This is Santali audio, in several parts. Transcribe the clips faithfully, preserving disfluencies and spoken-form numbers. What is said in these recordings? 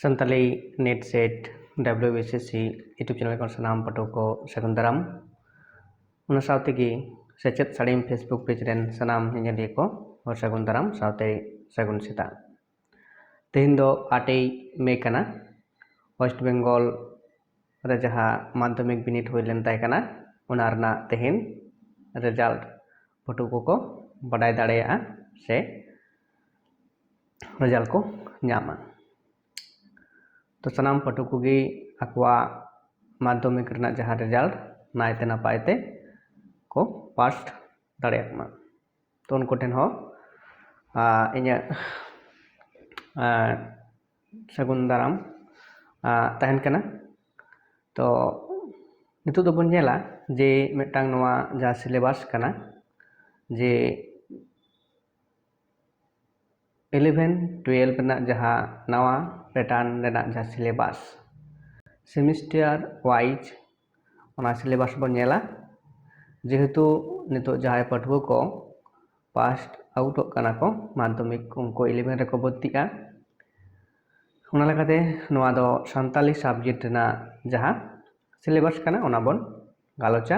Santali NET SET WBCC YouTube channel ᱠᱷᱚᱱ ᱥᱟᱱᱟᱢ ᱯᱟᱹᱴᱷᱩᱣᱟᱹ ᱠᱚ ᱥᱟᱹᱜᱩᱱ ᱫᱟᱨᱟᱢ᱾ ᱚᱱᱟ ᱥᱟᱶ ᱛᱮᱜᱮ ᱥᱮᱪᱮᱫ ᱥᱟᱹᱲᱤᱢ Facebook page ᱨᱮᱱ ᱥᱟᱱᱟᱢ ᱧᱮᱧᱮᱞᱤᱭᱟᱹ ᱠᱚ ᱦᱚᱸ ᱥᱟᱹᱜᱩᱱ ᱫᱟᱨᱟᱢ ᱥᱟᱶᱛᱮ ᱥᱟᱹᱜᱩᱱ ᱥᱮᱛᱟᱜ᱾ ᱛᱮᱦᱮᱧ ᱫᱚ ᱟᱴᱮᱭ ᱢᱮ ᱠᱟᱱᱟ᱾ ᱳᱭᱮᱥᱴ ᱵᱮᱝᱜᱚᱞ ᱨᱮ ᱡᱟᱦᱟᱸ ᱢᱟᱫᱽᱫᱷᱚᱢᱤᱠ ᱵᱤᱱᱤᱰ ᱦᱩᱭ ᱞᱮᱱ ᱛᱟᱦᱮᱸ ᱠᱟᱱᱟ, ᱚᱱᱟ ᱨᱮᱱᱟᱜ ᱛᱮᱦᱮᱧ ᱨᱮᱡᱟᱞᱴ ᱯᱟᱹᱴᱷᱩᱣᱟᱹ ᱠᱚᱠᱚ ᱵᱟᱰᱟᱭ ᱫᱟᱲᱮᱭᱟᱜᱼᱟ ᱥᱮ ᱨᱮᱡᱟᱞᱴ ᱠᱚ ᱧᱟᱢᱟ᱾ ᱛᱚ ᱥᱟᱱᱟᱢ ᱯᱟᱹᱴᱷᱩᱣᱟᱹ ᱠᱚᱜᱮ ᱟᱠᱚᱣᱟᱜ ᱢᱟᱫᱽᱫᱷᱚᱢᱤᱠ ᱨᱮᱱᱟᱜ ᱡᱟᱦᱟᱸ ᱨᱮᱡᱟᱞᱴ ᱱᱟᱭᱛᱮ ᱱᱟᱯᱟᱭ ᱛᱮ ᱠᱚ ᱯᱟᱥ ᱫᱟᱲᱮᱭᱟᱜ ᱢᱟ᱾ ᱛᱚ ᱩᱱᱠᱩ ᱴᱷᱮᱱ ᱦᱚᱸ ᱟᱨ ᱤᱧᱟᱹᱜ ᱟᱨ ᱥᱟᱹᱜᱩᱱ ᱫᱟᱨᱟᱢ ᱟᱨ ᱛᱟᱦᱮᱱ ᱠᱟᱱᱟ᱾ ᱛᱚ ᱱᱤᱛᱚᱜ ᱫᱚᱵᱚᱱ ᱧᱮᱞᱟ ᱡᱮ ᱢᱤᱫᱴᱟᱝ ᱱᱚᱣᱟ ᱡᱟᱦᱟᱸ ᱥᱤᱞᱮᱵᱟᱥ ᱠᱟᱱᱟ, ᱡᱮ eleven twelve ᱨᱮᱱᱟᱜ ᱡᱟᱦᱟᱸ ᱱᱟᱣᱟ ᱯᱮᱴᱟᱨᱱ ᱨᱮᱱᱟᱜ ᱡᱟᱦᱟᱸ ᱥᱤᱞᱮᱵᱟᱥ, ᱥᱮᱢᱤᱥᱴᱟᱨ ᱣᱟᱭᱤᱡᱽ ᱚᱱᱟ ᱥᱤᱞᱮᱵᱟᱥ ᱵᱚᱱ ᱧᱮᱞᱟ᱾ ᱡᱮᱦᱮᱛᱩ ᱱᱤᱛᱚᱜ ᱡᱟᱦᱟᱸᱭ ᱯᱟᱹᱴᱷᱩᱣᱟᱹ ᱠᱚ ᱯᱟᱥ ᱟᱣᱩᱴᱚᱜ ᱠᱟᱱᱟ ᱠᱚ ᱢᱟᱫᱽᱫᱷᱚᱢᱤᱠ, ᱩᱱᱠᱩ eleven ᱨᱮᱠᱚ ᱵᱷᱚᱨᱛᱤᱜᱼᱟ᱾ ᱚᱱᱟ ᱞᱮᱠᱟᱛᱮ ᱱᱚᱣᱟ ᱫᱚ ᱥᱟᱱᱛᱟᱞᱤ ᱥᱟᱵᱡᱮᱠᱴ ᱨᱮᱱᱟᱜ ᱡᱟᱦᱟᱸ ᱥᱤᱞᱮᱵᱟᱥ ᱠᱟᱱᱟ, ᱚᱱᱟ ᱵᱚᱱ ᱜᱟᱞᱚᱪᱟ,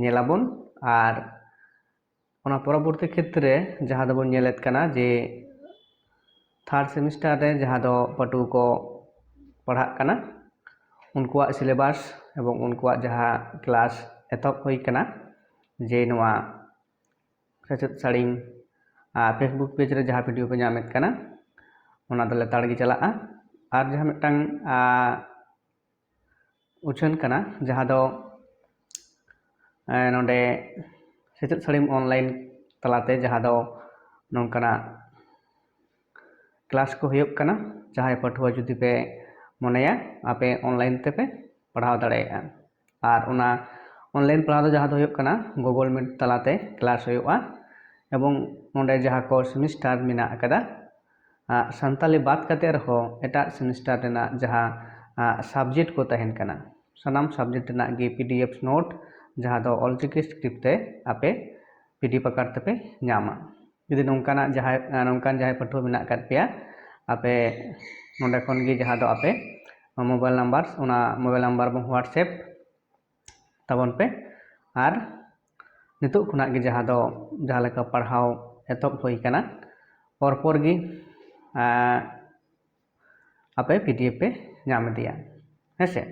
ᱧᱮᱞᱟᱵᱚᱱ᱾ ᱟᱨ ᱚᱱᱟ ᱯᱚᱨᱚᱵᱚᱨᱛᱤ ᱠᱷᱮᱛᱨᱮ ᱡᱟᱦᱟᱸ ᱫᱚᱵᱚᱱ ᱧᱮᱞᱮᱫ ᱠᱟᱱᱟ ᱡᱮ ᱛᱷᱟᱨᱰ ᱥᱮᱢᱤᱥᱴᱟᱨ ᱨᱮ ᱡᱟᱦᱟᱸ ᱫᱚ ᱯᱟᱹᱴᱷᱩᱣᱟᱹ ᱠᱚ ᱯᱟᱲᱦᱟᱜ ᱠᱟᱱᱟ, ᱩᱱᱠᱩᱣᱟᱜ ᱥᱤᱞᱮᱵᱟᱥ ᱮᱵᱚᱝ ᱩᱱᱠᱩᱣᱟᱜ ᱡᱟᱦᱟᱸ ᱠᱞᱟᱥ ᱮᱛᱚᱦᱚᱵ ᱦᱩᱭ ᱠᱟᱱᱟ, ᱡᱮ ᱱᱚᱣᱟ ᱥᱮᱪᱮᱫ ᱥᱟᱹᱲᱤᱢ ᱟᱨ Facebook ᱯᱮᱡᱽ ᱨᱮ ᱡᱟᱦᱟᱸ ᱵᱷᱤᱰᱤᱭᱳ ᱯᱮ ᱧᱟᱢᱮᱫ ᱠᱟᱱᱟ, ᱚᱱᱟ ᱫᱚ ᱞᱮᱛᱟᱲ ᱜᱮ ᱪᱟᱞᱟᱜᱼᱟ᱾ ᱟᱨ ᱡᱟᱦᱟᱸ ᱢᱤᱫᱴᱟᱝ ᱟᱨ ᱩᱪᱷᱟᱹᱱ ᱠᱟᱱᱟ, ᱡᱟᱦᱟᱸ ᱫᱚ ᱮ, ᱱᱚᱰᱮ ᱥᱮᱪᱮᱫ ᱥᱟᱹᱲᱤᱢ ᱚᱱᱞᱟᱭᱤᱱ ᱛᱟᱞᱟᱛᱮ ᱡᱟᱦᱟᱸ ᱫᱚ ᱱᱚᱝᱠᱟᱱᱟᱜ ᱠᱞᱟᱥ ᱠᱚ ᱦᱩᱭᱩᱜ ᱠᱟᱱᱟ᱾ ᱡᱟᱦᱟᱸᱭ ᱯᱟᱹᱴᱷᱩᱣᱟᱹ ᱡᱩᱫᱤ ᱯᱮ ᱢᱚᱱᱮᱭᱟ ᱟᱯᱮ ᱚᱱᱞᱟᱭᱤᱱ ᱛᱮᱯᱮ ᱯᱟᱲᱦᱟᱣ ᱫᱟᱲᱮᱭᱟᱜᱼᱟ᱾ ᱟᱨ ᱚᱱᱟ ᱚᱱᱞᱟᱭᱤᱱ ᱯᱟᱲᱦᱟᱣ ᱫᱚ ᱡᱟᱦᱟᱸ ᱫᱚ ᱦᱩᱭᱩᱜ ᱠᱟᱱᱟ Google Meet ᱛᱟᱞᱟᱛᱮ ᱠᱞᱟᱥ ᱦᱩᱭᱩᱜᱼᱟ᱾ ᱮᱵᱚᱝ ᱱᱚᱰᱮ ᱡᱟᱦᱟᱸ ᱠᱚ ᱥᱮᱢᱤᱥᱴᱟᱨ ᱢᱮᱱᱟᱜ ᱟᱠᱟᱫᱟ, ᱟᱜ, ᱥᱟᱱᱛᱟᱞᱤ ᱵᱟᱫ ᱠᱟᱛᱮ ᱨᱮᱦᱚᱸ ᱮᱴᱟᱜ ᱥᱮᱢᱤᱥᱴᱟᱨ ᱨᱮᱱᱟᱜ ᱡᱟᱦᱟᱸ ᱟᱜ, ᱥᱟᱵᱡᱮᱠᱴ ᱠᱚ ᱛᱟᱦᱮᱱ ᱠᱟᱱᱟ, ᱥᱟᱱᱟᱢ ᱥᱟᱵᱡᱮᱠᱴ ᱨᱮᱱᱟᱜ ᱜᱮ PDF ᱱᱳᱴ, ᱡᱟᱦᱟᱸ ᱫᱚ ᱚᱞᱪᱤᱠᱤ ᱥᱠᱨᱤᱯᱴ ᱛᱮ ᱟᱯᱮ PDF ᱟᱠᱟᱨ ᱛᱮᱯᱮ ᱧᱟᱢᱟ᱾ ᱡᱩᱫᱤ ᱱᱚᱝᱠᱟᱱᱟᱜ ᱡᱟᱦᱟᱸᱭ, ᱟᱜ, ᱱᱚᱝᱠᱟᱱ ᱡᱟᱦᱟᱸᱭ ᱯᱟᱹᱴᱷᱩᱣᱟᱹ ᱢᱮᱱᱟᱜ ᱟᱠᱟᱫ ᱯᱮᱭᱟ, ᱟᱯᱮ ᱱᱚᱰᱮ ᱠᱷᱚᱱ ᱜᱮ ᱡᱟᱦᱟᱸ ᱫᱚ ᱟᱯᱮ mobile number, ᱚᱱᱟ mobile number ᱵᱚᱱ WhatsApp ᱛᱟᱵᱚᱱ ᱯᱮ᱾ ᱟᱨ ᱱᱤᱛᱚᱜ ᱠᱷᱚᱱᱟᱜ ᱜᱮ ᱡᱟᱦᱟᱸ ᱫᱚ ᱡᱟᱦᱟᱸ ᱞᱮᱠᱟ ᱯᱟᱲᱦᱟᱣ ᱮᱛᱚᱦᱚᱵ ᱦᱩᱭ ᱠᱟᱱᱟ, ᱯᱚᱨ ᱯᱚᱨ ᱜᱮ ᱟᱯᱮ PDF ᱯᱮ ᱧᱟᱢ ᱤᱫᱤᱭᱟ᱾ ᱦᱮᱸ ᱥᱮ?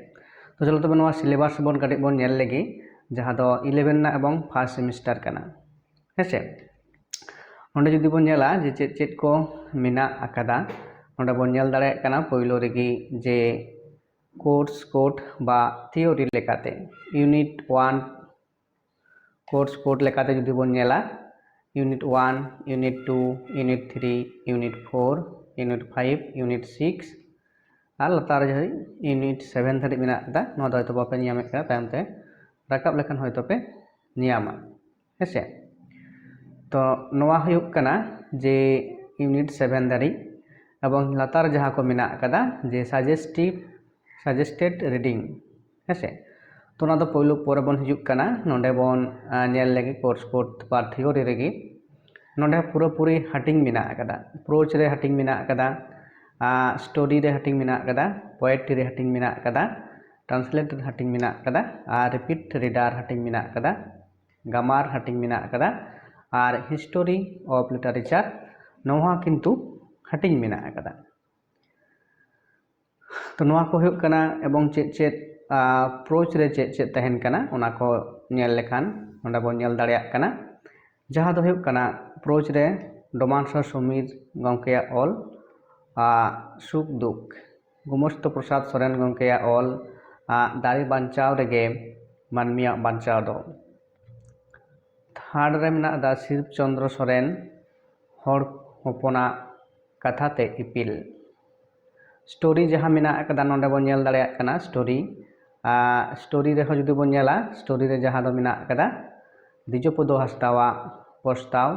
ᱛᱚ ᱪᱚᱞᱚ ᱛᱚᱵᱮ ᱱᱚᱣᱟ syllabus ᱵᱚᱱ ᱠᱟᱹᱴᱤᱡ ᱵᱚᱱ ᱧᱮᱞ ᱞᱮᱜᱮ, ᱡᱟᱦᱟᱸ ᱫᱚ eleven ᱨᱮᱱᱟᱜ ᱮᱵᱚᱝ first semester ᱠᱟᱱᱟ᱾ ᱦᱮᱸ ᱥᱮ? ᱱᱚᱰᱮ ᱡᱩᱫᱤ ᱵᱚᱱ ᱧᱮᱞᱟ ᱡᱮ ᱪᱮᱫ ᱪᱮᱫ ᱠᱚ ᱢᱮᱱᱟᱜ ᱟᱠᱟᱫᱟ, ᱱᱚᱰᱮ ᱵᱚᱱ ᱧᱮᱞ ᱫᱟᱲᱮᱭᱟᱜ ᱠᱟᱱᱟ ᱯᱳᱭᱞᱳ ᱨᱮᱜᱮ ᱡᱮ course code ᱵᱟ theory ᱞᱮᱠᱟᱛᱮ unit one course code ᱞᱮᱠᱟᱛᱮ ᱡᱩᱫᱤ ᱵᱚᱱ ᱧᱮᱞᱟ, unit one, unit two, unit three, unit four, unit five, unit six, ᱟᱨ ᱞᱟᱛᱟᱨ ᱨᱮ ᱡᱟᱦᱟᱸ unit seven ᱫᱷᱟᱹᱨᱤᱡ ᱢᱮᱱᱟᱜ ᱟᱠᱟᱫᱟ, ᱱᱚᱣᱟ ᱫᱚ ᱦᱚᱭᱛᱳ ᱵᱟᱯᱮ ᱧᱟᱢᱮᱫ ᱠᱟᱱᱟ, ᱛᱟᱭᱚᱢ ᱛᱮ ᱨᱟᱠᱟᱵ ᱞᱮᱠᱷᱟᱱ ᱦᱚᱭᱛᱳ ᱯᱮ ᱧᱟᱢᱟ᱾ ᱦᱮᱸᱥᱮ? ᱛᱚ ᱱᱚᱣᱟ ᱦᱩᱭᱩᱜ ᱠᱟᱱᱟ ᱡᱮ unit seven ᱫᱷᱟᱹᱨᱤᱡ, ᱮᱵᱚᱝ ᱞᱟᱛᱟᱨ ᱡᱟᱦᱟᱸ ᱠᱚ ᱢᱮᱱᱟᱜ ᱟᱠᱟᱫᱟ ᱡᱮ suggestive, suggested reading, ᱦᱮᱸᱥᱮ? ᱛᱚ ᱚᱱᱟ ᱫᱚ ᱯᱳᱭᱞᱳ ᱯᱚᱨᱮ ᱵᱚᱱ ᱦᱤᱡᱩᱜ ᱠᱟᱱᱟ᱾ ᱱᱚᱰᱮ ᱵᱚᱱ ᱧᱮᱞ ᱞᱮᱜᱮ course code ᱵᱟ theory ᱨᱮᱜᱮ᱾ ᱱᱚᱰᱮ ᱯᱩᱨᱟᱹᱯᱩᱨᱤ ᱦᱟᱹᱴᱤᱧ ᱢᱮᱱᱟᱜ ᱟᱠᱟᱫᱟ, prose ᱨᱮ ᱦᱟᱹᱴᱤᱧ ᱢᱮᱱᱟᱜ ᱟᱠᱟᱫᱟ, story ᱨᱮ ᱦᱟᱹᱴᱤᱧ ᱢᱮᱱᱟᱜ ᱟᱠᱟᱫᱟ, poetry ᱨᱮ ᱦᱟᱹᱴᱤᱧ ᱢᱮᱱᱟᱜ ᱟᱠᱟᱫᱟ, translate ᱨᱮ ᱦᱟᱹᱴᱤᱧ ᱢᱮᱱᱟᱜ ᱟᱠᱟᱫᱟ, ᱟᱨ repeat reader ᱦᱟᱹᱴᱤᱧ ᱢᱮᱱᱟᱜ ᱟᱠᱟᱫᱟ, grammar ᱦᱟᱹᱴᱤᱧ ᱢᱮᱱᱟᱜ ᱟᱠᱟᱫᱟ, ᱟᱨ history of literature ᱱᱚᱣᱟ ᱠᱤᱱᱛᱩ ᱦᱟᱹᱴᱤᱧ ᱢᱮᱱᱟᱜ ᱟᱠᱟᱫᱟ᱾ ᱛᱚ ᱱᱚᱣᱟ ᱠᱚ ᱦᱩᱭᱩᱜ ᱠᱟᱱᱟ, ᱮᱵᱚᱝ ᱪᱮᱫ ᱪᱮᱫ prose ᱨᱮ ᱪᱮᱫ ᱪᱮᱫ ᱛᱟᱦᱮᱱ ᱠᱟᱱᱟ ᱚᱱᱟ ᱠᱚ ᱧᱮᱞ ᱞᱮᱠᱷᱟᱱ ᱱᱚᱰᱮ ᱵᱚᱱ ᱧᱮᱞ ᱫᱟᱲᱮᱭᱟᱜ ᱠᱟᱱᱟ᱾ ᱡᱟᱦᱟᱸ ᱫᱚ ᱦᱩᱭᱩᱜ ᱠᱟᱱᱟ prose ᱨᱮ ᱰᱚᱢᱟᱱᱥᱚᱨ ᱥᱚᱢᱤᱨ ᱜᱚᱢᱠᱮᱭᱟᱜ ᱚᱞ ᱥᱩᱠ ᱫᱩᱠ, ᱜᱳᱢᱚᱥᱛᱚ ᱯᱨᱚᱥᱟᱫᱽ ᱥᱚᱨᱮᱱ ᱜᱚᱢᱠᱮᱭᱟᱜ ᱚᱞ ᱫᱟᱨᱮ ᱵᱟᱧᱪᱟᱣ ᱨᱮᱜᱮ ᱢᱟᱹᱱᱢᱤᱭᱟᱜ ᱵᱟᱧᱪᱟᱣ ᱫᱚ᱾ Third ᱨᱮ ᱢᱮᱱᱟᱜ ᱟᱠᱟᱫᱟ ᱥᱤᱨᱯ ᱪᱚᱸᱫᱽᱨᱚ ᱥᱚᱨᱮᱱ ᱦᱚᱲ ᱦᱚᱯᱚᱱᱟᱜ ᱠᱟᱛᱷᱟ ᱛᱮ ᱤᱯᱤᱞ᱾ Story ᱡᱟᱦᱟᱸ ᱢᱮᱱᱟᱜ ᱟᱠᱟᱫᱟ, ᱱᱚᱰᱮ ᱵᱚᱱ ᱧᱮᱞ ᱫᱟᱲᱮᱭᱟᱜ ᱠᱟᱱᱟ story᱾ story ᱨᱮᱦᱚᱸ ᱡᱩᱫᱤ ᱵᱚᱱ ᱧᱮᱞᱟ, story ᱨᱮ ᱡᱟᱦᱟᱸ ᱫᱚ ᱢᱮᱱᱟᱜ ᱟᱠᱟᱫᱟ ᱫᱤᱡᱚᱯᱚᱫᱚ ᱦᱟᱸᱥᱫᱟᱣᱟᱜ ᱯᱚᱥᱛᱟᱣ,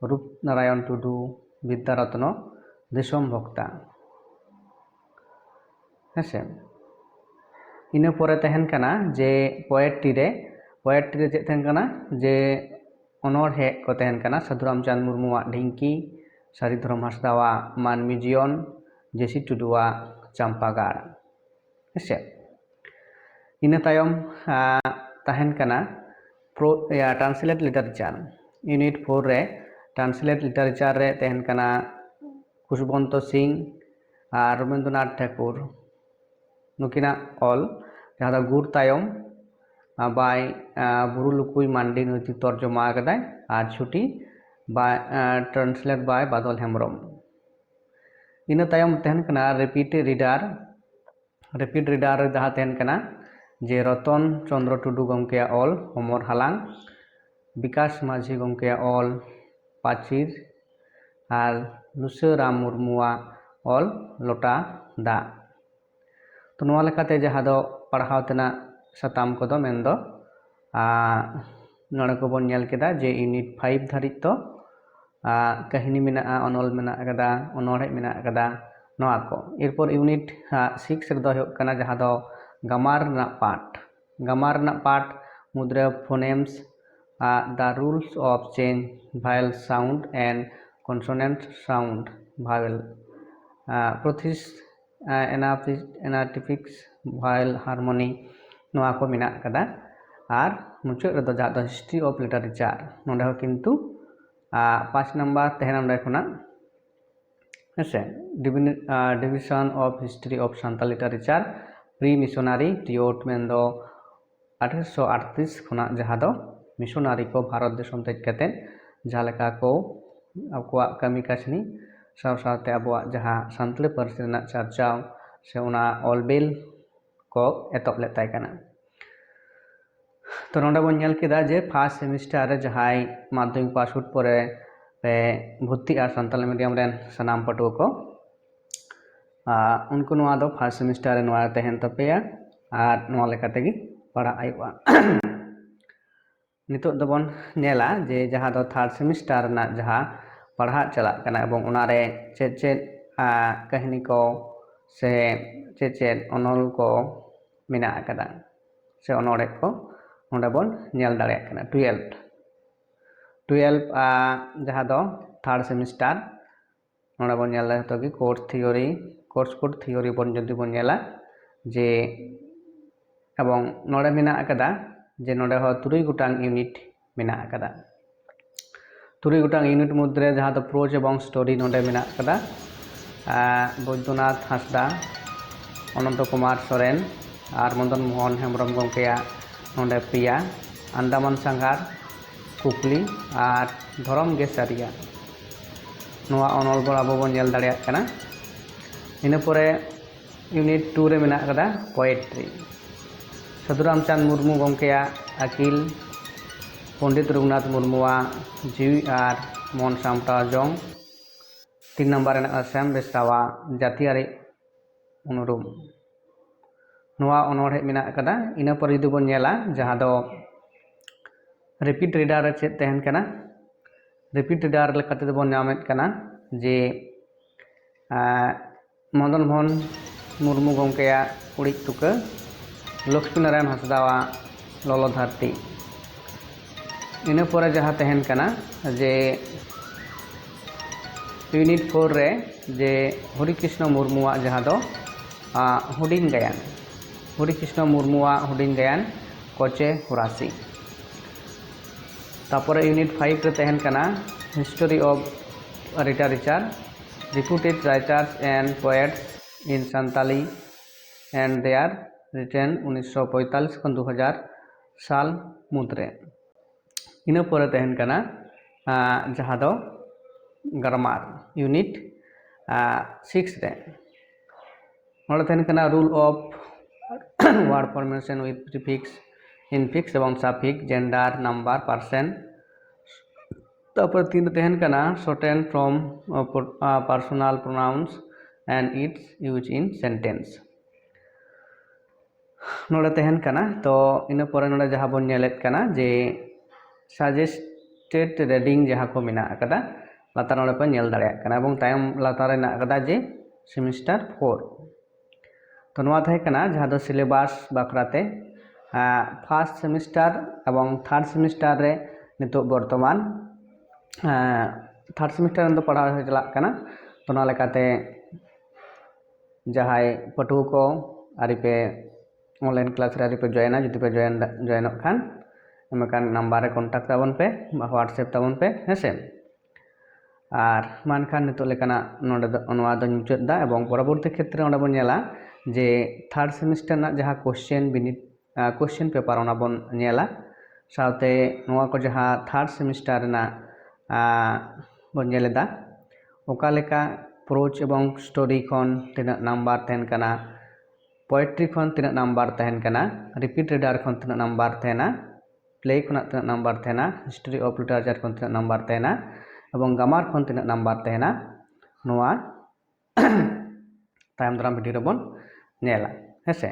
ᱨᱩᱯᱱᱟᱨᱟᱭᱚᱱ ᱴᱩᱰᱩ, ᱵᱤᱫᱽᱫᱟᱨᱚᱛᱱᱚ, ᱫᱤᱥᱚᱢ ᱵᱷᱚᱠᱛᱟ᱾ ᱦᱮᱸᱥᱮ? ᱤᱱᱟᱹ ᱯᱚᱨᱮ ᱛᱟᱦᱮᱱ ᱠᱟᱱᱟ ᱡᱮ poetry ᱨᱮ, poetry ᱨᱮ ᱪᱮᱫ ᱛᱟᱦᱮᱱ ᱠᱟᱱᱟ? ᱡᱮ ᱚᱱᱚᱬᱦᱮ ᱠᱚ ᱛᱟᱦᱮᱱ ᱠᱟᱱᱟ, ᱥᱟᱹᱫᱷᱩ ᱨᱟᱢᱪᱟᱸᱫᱽ ᱢᱩᱨᱢᱩᱣᱟᱜ ᱰᱷᱤᱝᱠᱤ, ᱥᱟᱹᱨᱤ ᱫᱷᱚᱨᱚᱢ ᱦᱟᱸᱥᱫᱟᱣᱟᱜ ᱢᱟᱹᱱᱢᱤ ᱡᱤᱭᱚᱱ, ᱡᱮᱥᱤ ᱴᱩᱰᱩᱣᱟᱜ ᱪᱟᱢᱯᱟ ᱜᱟᱲ᱾ ᱦᱮᱸᱥᱮ? ᱤᱱᱟᱹ ᱛᱟᱭᱚᱢ ᱟᱸ, ᱛᱟᱦᱮᱱ ᱠᱟᱱᱟ ᱯᱨᱳ ᱤᱭᱟ, ᱴᱨᱟᱱᱥᱞᱮᱴ ᱞᱤᱴᱟᱨᱮᱪᱟᱨ᱾ ᱤᱭᱩᱱᱤᱴ ᱯᱷᱳᱨ ᱨᱮ ᱴᱨᱟᱱᱥᱞᱮᱴ ᱞᱤᱴᱟᱨᱮᱪᱟᱨ ᱨᱮ ᱛᱟᱦᱮᱱ ᱠᱟᱱᱟ ᱠᱷᱩᱥᱵᱚᱱᱛᱚ ᱥᱤᱝ ᱟᱨ ᱨᱚᱵᱤᱱᱫᱨᱚᱱᱟᱛᱷ ᱴᱷᱟᱠᱩᱨ᱾ ᱱᱩᱠᱤᱱᱟᱜ ᱚᱞ, ᱡᱟᱦᱟᱸ ᱫᱚ ᱜᱩᱨ ᱛᱟᱭᱚᱢ ᱟᱸ, by ᱟᱸ, ᱵᱩᱨᱩ ᱞᱩᱠᱩᱭ ᱢᱟᱱᱰᱤ ᱱᱩᱭ ᱛᱚᱨᱡᱚᱢᱟ ᱟᱠᱟᱫᱟᱭ, ᱟᱨ ᱪᱷᱩᱴᱤ by ᱟᱸ, translate by ᱵᱟᱫᱚᱞ ᱦᱮᱢᱵᱨᱚᱢ᱾ ᱤᱱᱟᱹ ᱛᱟᱭᱚᱢ ᱛᱟᱦᱮᱱ ᱠᱟᱱᱟ ᱨᱤᱯᱤᱴ ᱨᱤᱰᱟᱨ᱾ ᱨᱤᱯᱤᱴ ᱨᱤᱰᱟᱨ ᱨᱮ ᱡᱟᱦᱟᱸ ᱛᱟᱦᱮᱱ ᱠᱟᱱᱟ ᱡᱮ ᱨᱚᱛᱚᱱ ᱪᱚᱸᱫᱽᱨᱚ ᱴᱩᱰᱩ ᱜᱚᱢᱠᱮᱭᱟᱜ ᱚᱞ ᱦᱚᱢᱚᱨ ᱦᱟᱞᱟᱝ, ᱵᱤᱠᱟᱥ ᱢᱟᱹᱡᱷᱤ ᱜᱚᱢᱠᱮᱭᱟᱜ ᱚᱞ ᱯᱟᱹᱪᱤᱨ, ᱟᱨ ᱞᱩᱥᱟᱹ ᱨᱟᱢ ᱢᱩᱨᱢᱩᱣᱟᱜ ᱚᱞ ᱞᱚᱴᱟ ᱫᱟᱜ᱾ ᱛᱚ, ᱱᱚᱣᱟ ᱞᱮᱠᱟᱛᱮ ᱡᱟᱦᱟᱸ ᱫᱚ ᱯᱟᱲᱦᱟᱣ ᱛᱮᱱᱟᱜ ᱥᱟᱛᱟᱢ ᱠᱚᱫᱚ ᱢᱮᱱᱫᱚ, ᱟᱸ, ᱱᱚᱰᱮ ᱠᱚᱵᱚᱱ ᱧᱮᱞ ᱠᱮᱫᱟ ᱡᱮ ᱤᱭᱩᱱᱤᱴ ᱯᱷᱟᱭᱤᱵᱷ ᱫᱷᱟᱹᱨᱤᱡ ᱫᱚ, ᱟᱸ, ᱠᱟᱹᱦᱱᱤ ᱢᱮᱱᱟᱜᱼᱟ, ᱚᱱᱚᱞ ᱢᱮᱱᱟᱜ ᱟᱠᱟᱫᱟ, ᱚᱱᱚᱬᱦᱮ ᱢᱮᱱᱟᱜ ᱟᱠᱟᱫᱟ, ᱱᱚᱣᱟ ᱠᱚ᱾ ᱮᱨᱯᱚᱨ ᱤᱭᱩᱱᱤᱴ, ᱟᱸ, ᱥᱤᱠᱥ ᱨᱮᱫᱚ ᱦᱩᱭᱩᱜ ᱠᱟᱱᱟ ᱡᱟᱦᱟᱸ ᱫᱚ ᱜᱟᱢᱟᱨ ᱨᱮᱱᱟᱜ ᱯᱟᱨᱴ᱾ ᱜᱟᱢᱟᱨ ᱨᱮᱱᱟᱜ ᱯᱟᱨᱴ ᱢᱩᱫᱽᱨᱮ phoneme, ᱟᱸ, the rules of change vowel sound and consonant sound vowel, ᱟᱸ, ᱯᱨᱚᱛᱷᱤᱥ ᱮᱱᱟᱯᱷᱤ ᱮᱱᱟᱴᱤᱯᱷᱤᱠᱥ, ᱵᱷᱟᱭᱮᱞ ᱦᱟᱨᱢᱳᱱᱤ, ᱱᱚᱣᱟ ᱠᱚ ᱢᱮᱱᱟᱜ ᱟᱠᱟᱫᱟ᱾ ᱟᱨ ᱢᱩᱪᱟᱹᱫ ᱨᱮᱫᱚ ᱡᱟᱦᱟᱸ ᱫᱚ ᱦᱤᱥᱴᱨᱤ ᱚᱯᱷ ᱞᱤᱴᱟᱨᱮᱪᱟᱨ, ᱱᱚᱰᱮ ᱦᱚᱸ ᱠᱤᱱᱛᱩ ᱯᱟᱸᱪ ᱱᱟᱢᱵᱟᱨ ᱛᱟᱦᱮᱱᱟ ᱱᱚᱰᱮ ᱠᱷᱚᱱᱟᱜ, ᱦᱮᱸᱥᱮ᱾ Division of History of Santali Literature, pre missionary period, ᱢᱮᱱᱫᱚ ᱟᱴᱷᱮᱨᱚᱥᱚ ᱟᱴᱛᱨᱤᱥ ᱠᱷᱚᱱᱟᱜ ᱡᱟᱦᱟᱸ ᱫᱚ ᱢᱤᱥᱚᱱᱟᱨᱤ ᱠᱚ ᱵᱷᱟᱨᱚᱛ ᱫᱤᱥᱚᱢ ᱦᱮᱡ ᱠᱟᱛᱮ ᱡᱟᱦᱟᱸ ᱞᱮᱠᱟ ᱠᱚ ᱟᱠᱚᱣᱟᱜ ᱠᱟᱹᱢᱤ ᱠᱟᱹᱥᱱᱤ ᱥᱟᱶ ᱥᱟᱶᱛᱮ ᱟᱵᱚᱣᱟᱜ ᱡᱟᱦᱟᱸ ᱥᱟᱱᱛᱟᱲᱤ ᱯᱟᱹᱨᱥᱤ ᱨᱮᱱᱟᱜ ᱪᱟᱨᱪᱟᱣ ᱥᱮ ᱚᱱᱟ ᱚᱞ ᱵᱤᱞ ᱠᱚ ᱮᱛᱚᱦᱚᱵ ᱞᱮᱫ ᱛᱟᱦᱮᱸ ᱠᱟᱱᱟ᱾ ᱛᱚ ᱱᱚᱰᱮ ᱵᱚᱱ ᱧᱮᱞ ᱠᱮᱫᱟ ᱡᱮ ᱯᱷᱟᱥᱴ ᱥᱮᱢᱤᱥᱴᱟᱨ ᱨᱮ ᱡᱟᱦᱟᱸᱭ ᱢᱟᱫᱽᱫᱷᱚᱢᱤᱠ ᱯᱟᱥ ᱟᱣᱩᱴ ᱯᱚᱨᱮ ᱯᱮ ᱵᱷᱚᱨᱛᱤᱜᱼᱟ ᱥᱟᱱᱛᱟᱲᱤ ᱢᱤᱰᱤᱭᱟᱢ ᱨᱮᱱ ᱥᱟᱱᱟᱢ ᱯᱟᱹᱴᱷᱩᱣᱟᱹ ᱠᱚ, ᱟᱨ ᱩᱱᱠᱩ ᱱᱚᱣᱟ ᱫᱚ ᱯᱷᱟᱥᱴ ᱥᱮᱢᱤᱥᱴᱟᱨ ᱨᱮ ᱱᱚᱣᱟ ᱛᱟᱦᱮᱱ ᱛᱟᱯᱮᱭᱟ ᱟᱨ ᱱᱚᱣᱟ ᱞᱮᱠᱟ ᱛᱮᱜᱮ ᱯᱟᱲᱦᱟᱜ ᱦᱩᱭᱩᱜᱼᱟ᱾ ᱱᱤᱛᱚᱜ ᱫᱚᱵᱚᱱ ᱧᱮᱞᱟ ᱡᱮ ᱡᱟᱦᱟᱸ ᱫᱚ ᱛᱷᱟᱨᱰ ᱥᱮᱢᱤᱥᱴᱟᱨ ᱨᱮᱱᱟᱜ ᱡᱟᱦᱟᱸ ᱯᱟᱲᱦᱟᱜ ᱪᱟᱞᱟᱜ ᱠᱟᱱᱟ ᱮᱵᱚᱝ ᱚᱱᱟᱨᱮ ᱪᱮᱫ ᱪᱮᱫ, ᱟᱸ, ᱠᱟᱹᱦᱱᱤ ᱠᱚ ᱥᱮ ᱪᱮᱫ ᱪᱮᱫ ᱚᱱᱚᱞ ᱠᱚ ᱢᱮᱱᱟᱜ ᱟᱠᱟᱫᱟ ᱥᱮ ᱚᱱᱚᱬᱦᱮ ᱠᱚ ᱱᱚᱰᱮ ᱵᱚᱱ ᱧᱮᱞ ᱫᱟᱲᱮᱭᱟᱜ ᱠᱟᱱᱟ᱾ ᱴᱩᱭᱮᱞᱵᱷ, ᱴᱩᱭᱮᱞᱵᱷ, ᱟᱸ, ᱡᱟᱦᱟᱸ ᱫᱚ ᱛᱷᱟᱨᱰ ᱥᱮᱢᱤᱥᱴᱟᱨ ᱱᱚᱰᱮ ᱵᱚᱱ ᱧᱮᱞ ᱮᱫᱟ ᱡᱚᱛᱚ ᱜᱮ course theory, course code theory ᱵᱚᱱ ᱡᱩᱫᱤ ᱵᱚᱱ ᱧᱮᱞᱟ ᱡᱮ, ᱮᱵᱚᱝ ᱱᱚᱰᱮ ᱢᱮᱱᱟᱜ ᱟᱠᱟᱫᱟ ᱡᱮ ᱱᱚᱰᱮ ᱦᱚᱸ ᱛᱩᱨᱩᱭ ᱜᱚᱴᱟᱝ ᱤᱭᱩᱱᱤᱴ ᱢᱮᱱᱟᱜ ᱟᱠᱟᱫᱟ᱾ ᱛᱩᱨᱩᱭ ᱜᱚᱴᱟᱝ ᱤᱭᱩᱱᱤᱴ ᱢᱚᱫᱽᱫᱷᱮ ᱨᱮ ᱡᱟᱦᱟᱸ ᱫᱚ ᱯᱨᱳᱡᱽ ᱮᱵᱚᱝ ᱥᱴᱳᱨᱤ ᱱᱚᱰᱮ ᱢᱮᱱᱟᱜ ᱟᱠᱟᱫᱟ᱾ ᱟᱨ ᱵᱳᱭᱫᱚᱱᱟᱛᱷ ᱦᱟᱸᱥᱫᱟ, ᱚᱱᱚᱱᱛᱚ ᱠᱩᱢᱟᱨ ᱥᱚᱨᱮᱱ ᱟᱨ ᱢᱚᱫᱚᱱ ᱢᱳᱦᱚᱱ ᱦᱮᱢᱵᱨᱚᱢ ᱜᱚᱢᱠᱮᱭᱟᱜ ᱱᱚᱰᱮ ᱯᱮᱭᱟ, ᱟᱱᱫᱟᱢᱟᱱ ᱥᱟᱸᱜᱷᱟᱨ, ᱠᱩᱠᱞᱤ ᱟᱨ ᱫᱷᱚᱨᱚᱢ ᱜᱮ ᱥᱟᱹᱨᱤᱭᱟ᱾ ᱱᱚᱣᱟ ᱚᱱᱚᱞ ᱵᱚᱱ ᱟᱵᱚ ᱵᱚᱱ ᱧᱮᱞ ᱫᱟᱲᱮᱭᱟᱜ ᱠᱟᱱᱟ᱾ ᱤᱱᱟᱹ ᱯᱚᱨᱮ ᱤᱭᱩᱱᱤᱴ ᱴᱩ ᱨᱮ ᱢᱮᱱᱟᱜ ᱟᱠᱟᱫᱟ ᱯᱳᱭᱮᱴᱨᱤ᱾ ᱥᱟᱹᱫᱷᱩ ᱨᱟᱢᱪᱟᱸᱫᱽ ᱢᱩᱨᱢᱩ ᱜᱚᱢᱠᱮᱭᱟᱜ ᱟᱹᱠᱤᱞ, ᱯᱚᱱᱰᱤᱛ ᱨᱚᱜᱷᱩᱱᱟᱛᱷ ᱢᱩᱨᱢᱩᱣᱟᱜ ᱡᱤᱣᱤ ᱟᱨ ᱢᱚᱱ ᱥᱟᱢᱴᱟᱣ ᱡᱚᱝ, ᱛᱤᱱ ᱱᱟᱢᱵᱟᱨ ᱨᱮᱱᱟᱜ ᱥᱮᱢ ᱵᱮᱥᱨᱟᱣᱟᱜ ᱡᱟᱹᱛᱤᱭᱟᱹᱨᱤ ᱩᱱᱩᱨᱩᱢ᱾ ᱱᱚᱣᱟ ᱚᱱᱚᱬᱦᱮ ᱢᱮᱱᱟᱜ ᱟᱠᱟᱫᱟ᱾ ᱤᱱᱟᱹ ᱯᱚᱨᱮ ᱡᱩᱫᱤ ᱵᱚᱱ ᱧᱮᱞᱟ, ᱡᱟᱦᱟᱸ ᱫᱚ ᱨᱤᱯᱤᱴ ᱨᱤᱰᱟᱨ ᱨᱮ ᱪᱮᱫ ᱛᱟᱦᱮᱱ ᱠᱟᱱᱟ, ᱨᱤᱯᱤᱴ ᱨᱤᱰᱟᱨ ᱞᱮᱠᱟ ᱛᱮᱫᱚ ᱵᱚᱱ ᱧᱟᱢᱮᱫ ᱠᱟᱱᱟ ᱡᱮ, ᱟᱸ, ᱢᱚᱫᱚᱱ ᱢᱳᱦᱚᱱ ᱢᱩᱨᱢᱩ ᱜᱚᱢᱠᱮᱭᱟᱜ ᱠᱩᱲᱤᱫ ᱛᱩᱠᱟᱹ, ᱞᱚᱠᱥᱢᱤ ᱱᱟᱨᱟᱭᱚᱱ ᱦᱟᱸᱥᱫᱟᱣᱟᱜ ᱞᱚᱞᱚ ᱫᱷᱟᱹᱨᱛᱤ᱾ ᱤᱱᱟᱹ ᱯᱚᱨᱮ ᱡᱟᱦᱟᱸ ᱛᱟᱦᱮᱱ ᱠᱟᱱᱟ ᱡᱮ ᱤᱭᱩᱱᱤᱴ ᱯᱷᱳᱨ ᱨᱮ ᱡᱮ ᱦᱚᱨᱤᱠᱨᱤᱥᱱᱚ ᱢᱩᱨᱢᱩᱣᱟᱜ ᱡᱟᱦᱟᱸ ᱫᱚ, ᱟᱸ, ᱦᱩᱰᱤᱧ ᱜᱟᱭᱟᱱ, ᱦᱚᱨᱤᱠᱨᱤᱥᱱᱚ ᱢᱩᱨᱢᱩᱣᱟᱜ ᱦᱩᱰᱤᱧ ᱜᱟᱭᱟᱱ ᱠᱚᱪᱮ ᱦᱩᱨᱟᱥᱤ᱾ ᱛᱟᱯᱚᱨᱮ ᱤᱭᱩᱱᱤᱴ ᱯᱷᱟᱭᱤᱵᱷ ᱨᱮ ᱛᱟᱦᱮᱱ ᱠᱟᱱᱟ History of Literature, Reputed Writers and Poets in Santali and Their Written ᱩᱱᱤᱥᱥᱚ ᱯᱚᱸᱭᱛᱟᱞᱞᱤᱥ ᱠᱷᱚᱱ ᱫᱩ ᱦᱟᱡᱟᱨ ᱥᱟᱞ ᱢᱩᱫᱽᱨᱮ᱾ ᱤᱱᱟᱹ ᱯᱚᱨᱮ ᱛᱟᱦᱮᱱ ᱠᱟᱱᱟ, ᱟᱸ, ᱡᱟᱦᱟᱸ ᱫᱚ ᱜᱨᱟᱢᱟᱨ ᱤᱭᱩᱱᱤᱴ, ᱟᱸ, ᱥᱤᱠᱥ ᱨᱮ᱾ ᱱᱚᱰᱮ ᱛᱟᱦᱮᱱ ᱠᱟᱱᱟ rule of word formation with prefix, infix ᱮᱵᱚᱝ suffix, gender, number, person᱾ ᱛᱟᱯᱚᱨ ᱛᱤᱱ ᱨᱮ ᱛᱟᱦᱮᱱ ᱠᱟᱱᱟ shorten from, ᱟᱸ, per-, ᱟᱸ, personal pronouns and its use in sentence᱾ ᱱᱚᱰᱮ ᱛᱟᱦᱮᱱ ᱠᱟᱱᱟ᱾ ᱛᱚ ᱤᱱᱟᱹ ᱯᱚᱨᱮ ᱱᱚᱰᱮ ᱡᱟᱦᱟᱸ ᱵᱚᱱ ᱧᱮᱞᱮᱫ ᱠᱟᱱᱟ ᱡᱮ suggested reading ᱡᱟᱦᱟᱸ ᱠᱚ ᱢᱮᱱᱟᱜ ᱟᱠᱟᱫᱟ, ᱞᱟᱛᱟᱨ ᱱᱚᱰᱮ ᱯᱮ ᱧᱮᱞ ᱫᱟᱲᱮᱭᱟᱜ ᱠᱟᱱᱟ, ᱮᱵᱚᱝ ᱛᱟᱭᱚᱢ ᱞᱟᱛᱟᱨ ᱨᱮ ᱢᱮᱱᱟᱜ ᱟᱠᱟᱫᱟ ᱡᱮ semester four᱾ ᱛᱚ ᱱᱚᱣᱟ ᱛᱟᱦᱮᱸ ᱠᱟᱱᱟ ᱡᱟᱦᱟᱸ ᱫᱚ syllabus ᱵᱟᱠᱷᱨᱟ ᱛᱮ, ᱟᱸ, first semester ᱮᱵᱚᱝ third semester ᱨᱮ ᱱᱤᱛᱚᱜ ᱵᱚᱨᱛᱚᱢᱟᱱ, ᱟᱸ, third semester ᱨᱮᱱ ᱫᱚ ᱯᱟᱲᱦᱟᱣ ᱦᱚᱸ ᱪᱟᱞᱟᱜ ᱠᱟᱱᱟ᱾ ᱛᱚ ᱚᱱᱟ ᱞᱮᱠᱟᱛᱮ ᱡᱟᱦᱟᱸᱭ ᱯᱟᱹᱴᱷᱩᱣᱟᱹ ᱠᱚ ᱟᱹᱣᱨᱤ ᱯᱮ online class ᱨᱮ ᱟᱹᱣᱨᱤ ᱯᱮ join ᱟ, ᱡᱩᱫᱤ ᱯᱮ join join ᱚᱜ ᱠᱷᱟᱱ ᱮᱢ ᱟᱠᱟᱱ number ᱨᱮ contact ᱛᱟᱵᱚᱱ ᱯᱮ ᱵᱟ WhatsApp ᱛᱟᱵᱚᱱ ᱯᱮ, ᱦᱮᱸ ᱥᱮ᱾ ᱟᱨ ᱢᱟ ᱮᱱᱠᱷᱟᱱ ᱱᱤᱛᱚᱜ ᱞᱮᱠᱟᱱᱟᱜ ᱱᱚᱰᱮ ᱫᱚ, ᱱᱚᱣᱟ ᱫᱚᱧ ᱢᱩᱪᱟᱹᱫ ᱮᱫᱟ᱾ ᱮᱵᱚᱝ ᱯᱚᱨᱚᱵᱚᱨᱛᱤ ᱠᱷᱮᱛᱨᱮ ᱚᱸᱰᱮ ᱵᱚᱱ ᱧᱮᱞᱟ ᱡᱮ third semester ᱨᱮᱱᱟᱜ ᱡᱟᱦᱟᱸ question ᱵᱤᱱᱤᱰ, question paper ᱚᱱᱟ ᱵᱚᱱ ᱧᱮᱞᱟ᱾ ᱥᱟᱶᱛᱮ ᱱᱚᱣᱟ ᱠᱚ ᱡᱟᱦᱟᱸ third semester ᱨᱮᱱᱟᱜ ᱵᱚᱱ ᱧᱮᱞ ᱮᱫᱟ, ᱚᱠᱟ ᱞᱮᱠᱟ prose ᱮᱵᱚᱝ story ᱠᱷᱚᱱ ᱛᱤᱱᱟᱹᱜ number ᱛᱟᱦᱮᱱ ᱠᱟᱱᱟ, poetry ᱠᱷᱚᱱ ᱛᱤᱱᱟᱹᱜ number ᱛᱟᱦᱮᱱ ᱠᱟᱱᱟ, repeat reader ᱠᱷᱚᱱ ᱛᱤᱱᱟᱹᱜ number ᱛᱟᱦᱮᱱᱟ, play ᱠᱷᱚᱱᱟᱜ ᱛᱤᱱᱟᱹᱜ number ᱛᱟᱦᱮᱱᱟ, history of literature ᱠᱷᱚᱱ ᱛᱤᱱᱟᱹᱜ number ᱛᱟᱦᱮᱱᱟ, ᱮᱵᱚᱝ grammar ᱠᱷᱚᱱ ᱛᱤᱱᱟᱹᱜ number ᱛᱟᱦᱮᱱᱟ, ᱱᱚᱣᱟ ᱛᱟᱭᱚᱢ ᱫᱟᱨᱟᱢ video ᱨᱮᱵᱚᱱ ᱧᱮᱞᱟ, ᱦᱮᱸ ᱥᱮ᱾